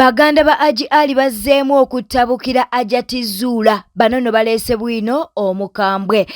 Baganda ba Haji Ali bazzeemu okutabukira Hajati Zuula. Bano nno baleese bwino omukambwe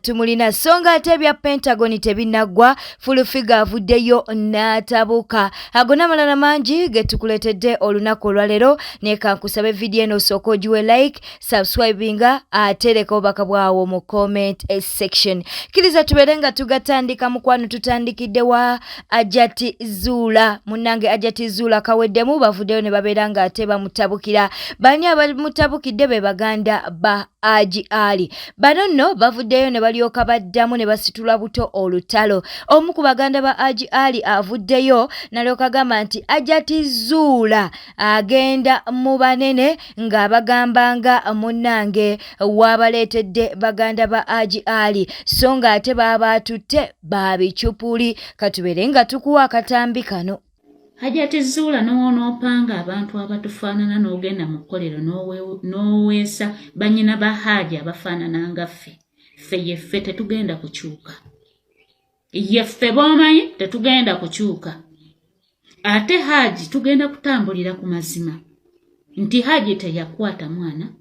tumulina so nga ate ebya Pentagon tebinnaggwa. Full Figure avuddeyo n'atabuka. Ago n'amalala mangi ge tukuleetedde olunaku olwaleero, naye kankusabe vidiyo eno osooke ogiwe like, subscribinga ate leka obubaka bwawo mu comment section. Kkiriza tubeere nga tugatandika mukwano. Tutandikidde wa Hajati Zuula. Munnange Hajati Zuula kaweddemu, bavuddeyo ne babeera nga ate bamutabukira. Bani abamutabukidde? Be baganda ba Haji Ali. Bano nno bavuddeyo ne balyoka baddamu ne basitula buto olutalo. Omu ku baganda ba Haji Ali avuddeyo nalyoka agamba nti Hajati Zuula agenda mu banene ng'abagamba nga munnange waabaleetedde baganda ba Haji Ali, so ng'ate baabaatutte babicupuli. Katubeere nga tukuwa akatambi kano. Hajati Zuula, n'onoopanga abantu abatufaanana n'ogenda mu kkolero n'oweesa bannyina ba Haaji abafaanana nga ffe. Ffe yeffe, tetugenda kukyuka. Yeffe b'omanyi, tetugenda kukyuka. Ate Haaji tugenda kutambulira ku mazima nti Haaji teyakwata mwana,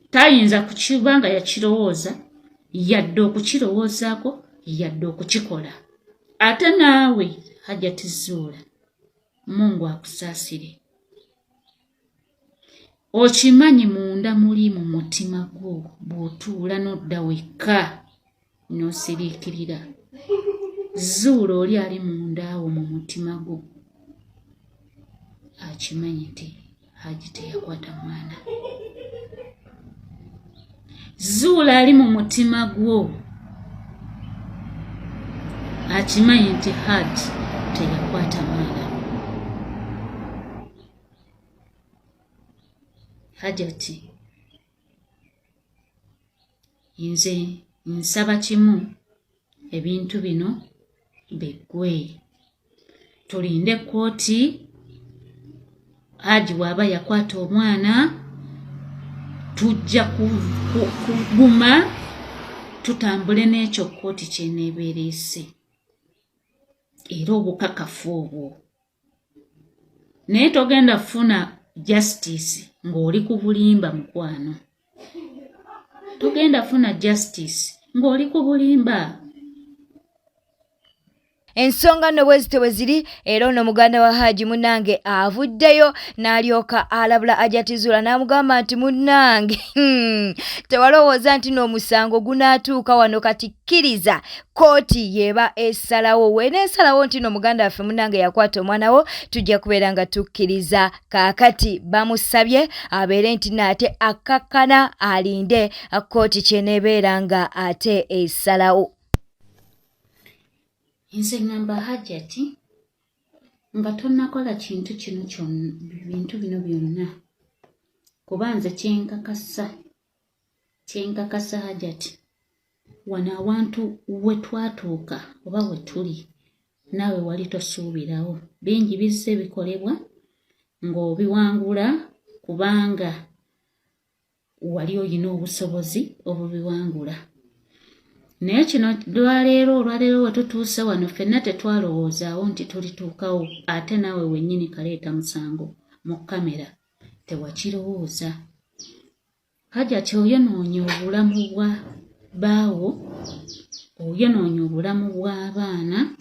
tayinza kukiba nga yakirowooza, yadde okukirowoozaako, yadde okukikola. Ate naawe Hajati Zuula, Mungu akusaasire. Okimanyi munda muli mu mutima gwo, bw'otuula n'odda wekka n'osiriikirira, Zuula oli ali munda awo mu mutima gwo akimanyi nti Haji teyakwata mwana. Zuula ali mu mutima gwo akimanyi nti Haji teyakwata mwana. Hajati, nze nsaba kimu, ebintu bino biggwe, tulinde kkooti. Haji bw'aba yakwata omwana, tujja kuguma tutambule n'ekyo kkooti kyeneebeereese era obukakafu obwo. Naye togenda kufuna justice ng'oli ku bulimba. Mukwano, togenda funa justice ng'oli ku bulimba. Ensonga nno bwe zityo bwe ziri. Era ono muganda wa Haji munnange avuddeyo n'alyoka alabula Hajati Zuula n'amugamba nti munnange, tewalowooza nti n'omusango gunaatuuka wano. Kati kkiriza kooti yeba esalawo. Weneesalawo nti no muganda waffe munnange yakwata omwana wo, tujja kubeera nga tukkiriza. Kaakati bamusabye abeere nti naate akkakkana, alinde kooti kyeneebeera nga ate esalawo. Nze ŋŋamba Hajati, nga tonnakola kintu kino kyonna, bintu bino byonna, kuba nze kyenkakasa, kyenkakasa Hajati, wano awantu we twatuuka oba we tuli, naawe wali tosuubirawo. Bingi bizze bikolebwa ng'obiwangula kubanga wali olina obusobozi obubiwangula. Naye kino lwaleero, olwaleero we tutuuse wano, ffenna tetwalowoozaawo nti tulituukawo. Ate naawe wennyini kaleeta musango mu kamera, tewakirowooza. Hajati, oyonoonya obulamu bwa baawo, oyonoonya obulamu bw'abaana,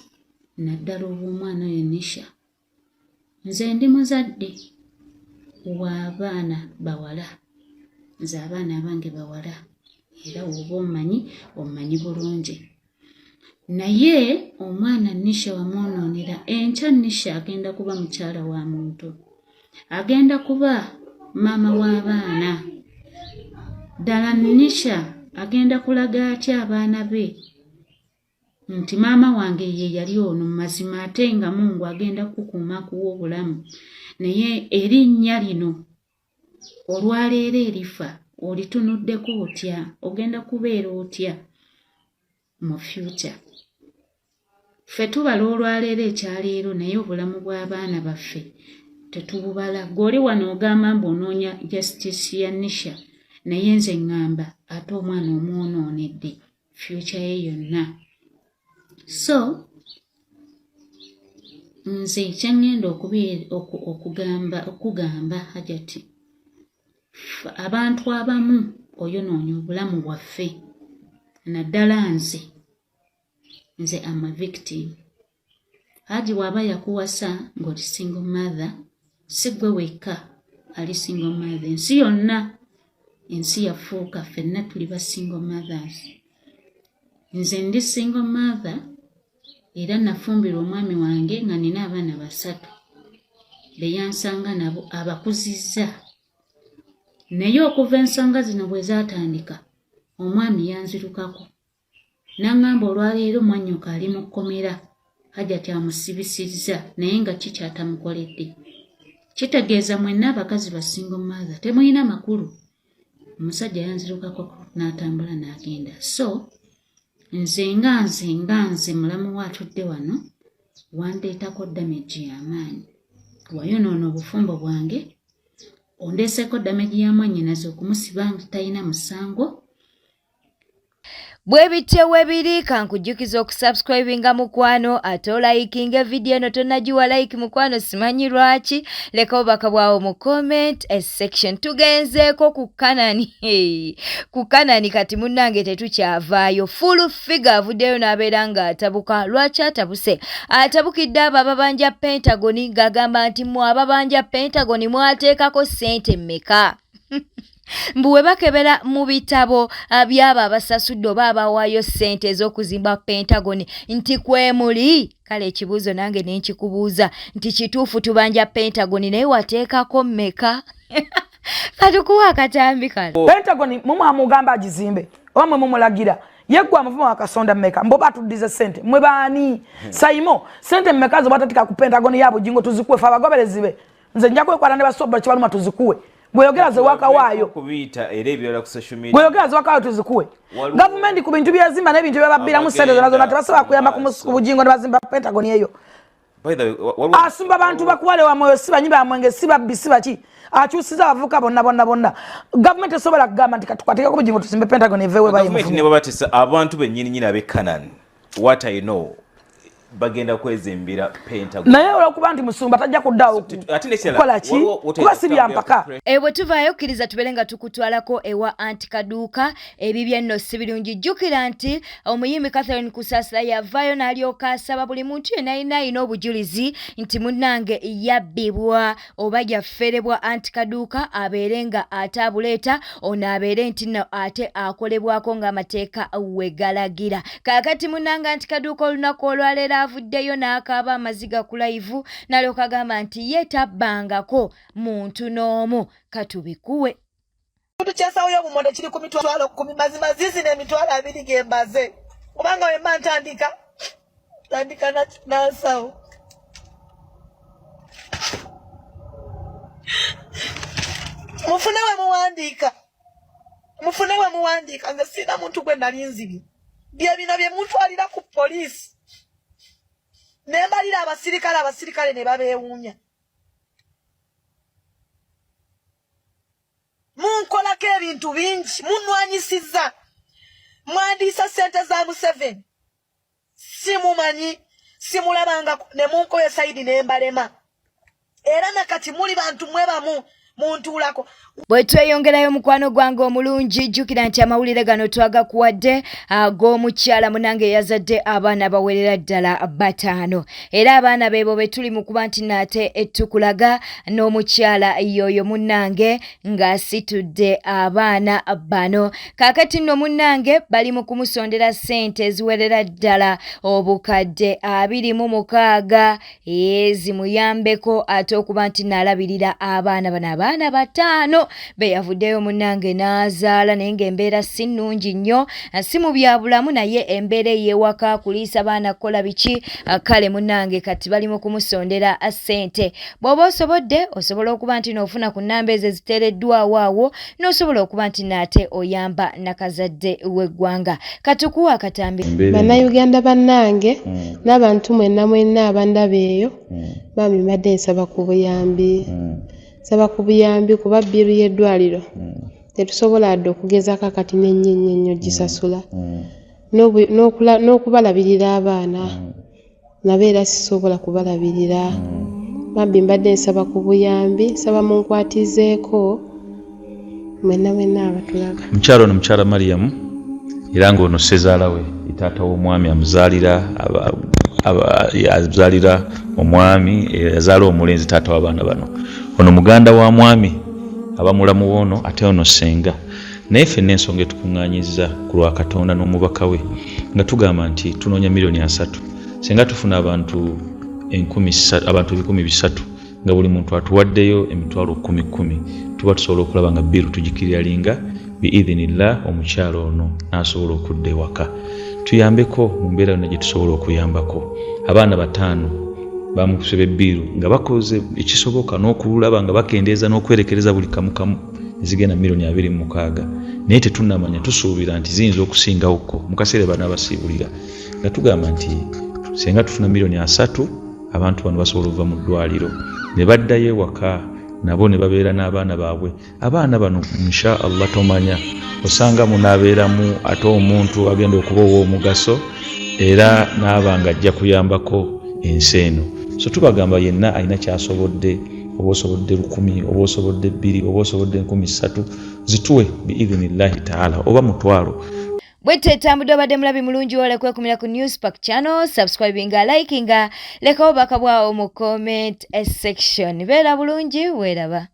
naddala obw'omwana oyo Nisha. Nze ndi muzadde w'abaana bawala, nze abaana abange bawala, era oba omanyi, omanyi bulungi. Naye omwana Nisha wamwonoonera. Enkya Nisha agenda kuba mukyala wa muntu, agenda kuba maama w'abaana. Ddala Nisha agenda kulaga atya abaana be nti maama wange ye yali ono mu mazima? Ate nga Mungu agenda kukuuma, akuwa obulamu, naye erinnya lino olwaleero erifa olitunuddeko otya? Ogenda kubeera otya mu future? Ffe tubala olwaleero, ekyaleero, naye obulamu bw'abaana baffe tetububala. Gw'oli wano ogamba mbu onoonya justice ya Nisha, naye nze ŋŋamba ate omwana omwonoonedde future ye yonna. So Nze kyeŋŋenda okugamba okugamba Hajati, abantu abamu oyonoonya obulamu bwaffe, naddala nze. Nze am a victim. Haji bw'aba yakuwasa ng'oli single mother, si ggwe wekka ali single mother, ensi yonna, ensi yafuuka ffenna tuli ba single mothers. Nze ndi single mother era nafumbirwa omwami wange nga nina abaana 3 be yansanga nabo abakuzizza. Naye okuva ensonga zino bwe zaatandika, omwami yanzirukako n'aŋŋamba olwaleero mwannyoko ali mu kkomera, Hajati amusibisizza, naye nga ki ky'atamukoledde. Kitegeeza mwenna abakazi ba single mother temulina makulu. Omusajja yanzirukako n'atambula n'agenda. So nze nga nze nga nze mulamu we atudde wano, wandeetako damage y'amaanyi, wayonoona obufumbo bwange, ondeeseeko damage ya mwannyinaze okumusiba nga talina musango. Bwe bityo we biri. Kankujjukiza okusubscribinga mukwano, ate olikinga evidiyo eno. Tonnagiwa like mukwano, simanyi lwaki. Leka obubaka bwawo mu comment section. Tugenzeeko ku Kanani, ku Kanani kati munnange tetukyavaayo. Full Figure avuddeyo n'abeera ng'atabuka. Lwaki atabuse? Atabukidde abo ababanja Pentagon, ng'agamba nti mwe ababanja Pentagon mwateekako ssente mmeka? Mbu we bakebera mu bitabo by'abo abasasudde oba abawaayo ssente ez'okuzimba Pentagon nti kwemuli. Kale ekibuuzo nange ne nkikubuuza nti kituufu tubanja Pentagon, naye wateekako mmeka? Katukuwa akatambi kano. Pentagon mumwamugamba agizimbe oba mwe mumulagira? Yeggwe amuvuma wakasonda mmeka? Mbo batuddize ssente, mwe baani? Saimo, ssente mmeka ze bwatatika ku Pentagon ya Bugingo? Tuzikuwe fe abagoberezi be. Nze nja kwekwata ne basoba kibaluma, tuzikuwe. Gweyogera ze wakawaayo. Kubiyita era ebirala ku social media. Gweyogera ze wakawaayo, tuzikuwe. Gavumenti ku bintu byezimba n'ebintu byebabbiramu ssente zona zona, tebasobola kuyamba ku Bugingo ne bazimba Pentagon eyo. By the way, waliwo Asumba bantu bakuwale wa mwoyo, si banyi bamwenge, si babbi, si baki. Akyusiza abavubuka bonna bonna bonna. Gavumenti esobola kugamba nti katukwatekeko Bugingo tuzimbe Pentagon eveewe? Gavumenti ne babatisa abantu bennyini nyini ab'e Canaan, what I know, bagenda kwezimbira Pentagon. Naye olwokuba nti musumba tajja kuddaawo Ate n'ekirala, kukola ki? Waliwo Kuba si byampaka. Bwe tuvaayo, kkiriza tubeere nga tukutwalako ewa anti Kaduuka. Ebibye nno si birungi. Jjukira nti omuyimbi Catherine Kusaasira yavaayo n'alyoka asaba buli muntu yenna alina alina obujulizi nti munnange yabbibwa oba yaferebwa anti Kaduuka, abeere nga ate abuleeta, ono abeere nti nno ate akolebwako ng'amateeka we galagira. Kaakati munnange anti Kaduuka olunaku olwaleero avuddeyo n'akaaba amaziga ku live, n'alyoka agamba nti ye tabbangako muntu n'omu. Katubikuwe. Kintu kyensawo y'obumonde kiri ku 100,000. Mazima zizi 20,000 gembaze, kubanga wemba ntandika tandika nansawo. Mufune we muwandiika, mufune we muwandiika. Nze sirina muntu gwe nali nzibye. Bye bino bye mutwalira ku poliisi, nembalira abasirikale, abasirikale ne babeewuunya. Munkolako ebintu bingi, munwanyisiza, mwandiisa sente za Museveni. Simumanyi, simulabanga, ne munkoyo saidi nembalema, era nakati muli bantu mwe bamu muntuulako. Bwe tweyongerayo, mukwano gwange omulungi, jjukira nti amawulire gano twagakuwadde ag'omukyala munange eyazadde abaana bawerera ddala 5, era abaana beebo be tuli mu kuba nti naate tukulaga n'omukyala yoyo munnange ng'asitudde abaana bano. Kaakati nno munnange bali mu kumusondera ssente eziwerera ddala 26,000 zimuyambeko ate okuba nti naalabirira abaana bano, abaana 5 be yavuddeyo munnange n'azaala, naye ng'embeera si nnungi nnyo, si mu bya bulamu, naye embeera ey'ewaka, kuliisa baana, kukola biki. Kale munnange kati bali mu kumusondera ssente. Bw'oba osobodde, osobola okuba nti n'ofuna ku nnamba ezo eziteereddwawo awo, n'osobola okuba nti naate oyamba nakazadde w'eggwanga. Katukuwa akatambi. Bannayuganda bannange n'abantu mwenna mwenna abandaba eyo, bambi mbadde nsaba ku buyambi, nsaba ku buyambi kuba bill y'eddwaliro tetusobola wadde okugezaako akati n'ennyo ennyo ennyo gisasula, n'okubalabirira abaana. Nabo era sisobola kubalabirira. Bambi mbadde nsaba ku buyambi, nsaba munkwatizeeko mwenna mwenna abatulaba. Mukyala ono mukyala Mariam era ng'ono ssezaala we ye taata w'omwami amuzaalira azaalira omwami yazaala omulenzi taata w'abaana bano. Ono muganda wa mwami aba mulamu w'ono ate ono ssenga. Naye ffenna ensonga etukuŋŋaanyizza ku lwa Katonda n'omubaka we nga tugamba nti tunoonya miliyoni 30 singa tufuna abantu enkumi abantu 300,000 nga buli muntu atuwaddeyo emitwalo kkumi kkumi tuba tusobola okulaba nga bbiiru tugikiriralinga biidhinillah omukyala ono n'asobola okudda ewaka. Tuyambeko mu mbeera yonna gye tusobola okuyambako. Abaana bataano bamukuseba ebbiiru nga bakoze ekisoboka n'okulaba nga bakendeeza n'okwerekereza buli kamu kamu ezigenda miliyoni 26 naye tetunnamanya tusuubira nti ziyinza okusingawokko mu kaseera banaabasiibulira nga tugamba nti singa tufuna miliyoni 30 abantu bano basobola okuva mu ddwaliro ne baddayo ewaka nabo ne babeera n'abaana baabwe. Abaana bano insha Allah tomanya osanga munaabeeramu ate omuntu agenda okuba ow'omugaso era n'aba nga ajja kuyambako ensi eno. So tubagamba yenna alina ky'asobodde oba osobodde 1000 oba osobodde 2 oba osobodde 3000 zituwe biidhinillahi taala oba mutwalo. Bwetyo etambudde obadde mulabi mulungi wala kwekumira ku Newspark channel, subscribinga, likinga, leka obubaka bwawo mu comment section. Beera bulungi, weeraba.